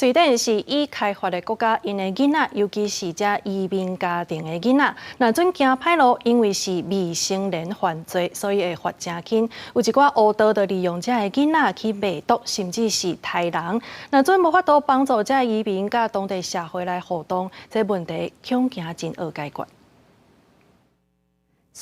瑞典是已開發的國家，𪜶的囡仔，尤其是遮移民家庭的囡仔，若準行歹路，因為是未成年犯罪，所以會罰誠輕。有一寡黑道就利用遮的囡仔去賣毒，甚至是刣人。若準無法度幫助遮移民佮當地社會來互動，這問題恐驚真惡解決。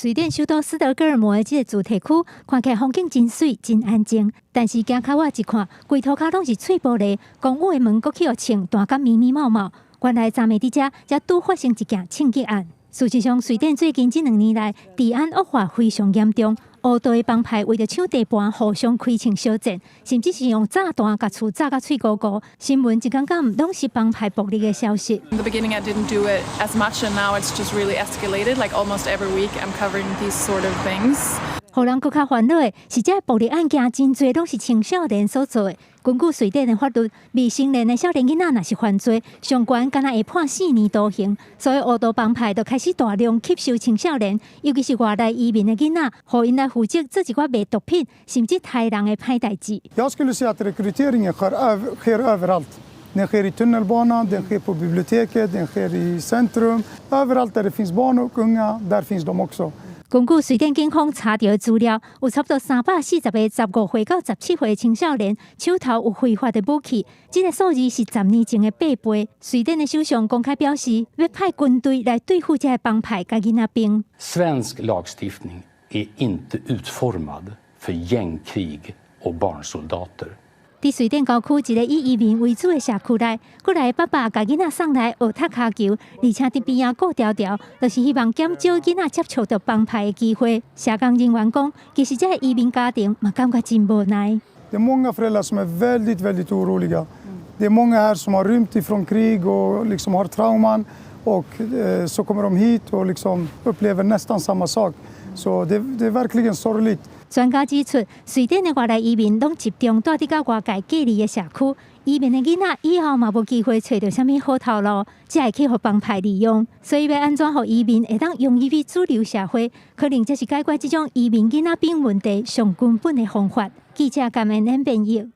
瑞典首都斯德哥爾摩的這個住宅區，看起來風景真媠、真安靜。但是行較遠一看，規塗跤攏是碎玻璃，公寓的門閣去予銃彈甲密密茂茂。原來昨暝佇遮才拄發生一件槍擊案。事實上，瑞典最近這兩年來治安惡化非常嚴重，黑道的幫派為著搶地盤，互相開槍相戰，甚至是用炸彈共厝炸甲碎糊糊。新聞一工工攏是幫派暴力的消息。 In the beginning, I didn't do it as much, and now it's just really escalated. Like almost every week, I'm covering these sort of things. 予人閣較煩惱的是，這暴力案件真濟攏是青少年所做的。根據瑞典的法律，未成年的少年囡仔若是犯罪，上懸敢若會判4年徒刑。所以黑道幫派就開始大量吸收青少年，尤其是外來移民的囡仔，予𪜶來負責做一寡賣毒品，甚至刣人的歹代誌。 Jag skulle säga att rekryteringen sker överallt. Den sker i tunnelbanan, den sker på biblioteket, den sker i centrum. Överallt där det finns barn och unga, där finns de också. 根據瑞典警方查著的資料，有差不多340個15歲到17歲的青少年手頭有非法的武器，這個數字是10年前的8倍。瑞典的首相公開表示，欲派軍隊來對付這个幫派佮囡仔兵。 Svensk lagstiftning är inte utformad för gängkrig och barnsoldater. 佇瑞典郊區一个以移民為主的社區內，幾來爸爸共囡仔送來學踢跤球，而且佇邊仔顧牢牢，就是希望減少囡仔接觸著幫派的機會。社工人員講，其實這个移民家庭嘛感覺真無奈。 Det är många föräldrar som är väldigt, väldigt oroliga. Det är många här som har rymt ifrån krig och liksom har trauman och så kommer de hit och liksom upplever nästan samma sak. Så det är verkligen sorgligt. 專家指出，瑞典的外來移民攏集中蹛佇佮外界隔離的社區，移民的囡仔以後嘛無機會揣著啥物好頭路，才會去予幫派利用。所以欲按怎予移民會當融入去主流社會，可能才是解決這種移民囡仔兵問題上根本的方法。記者甘恩編譯。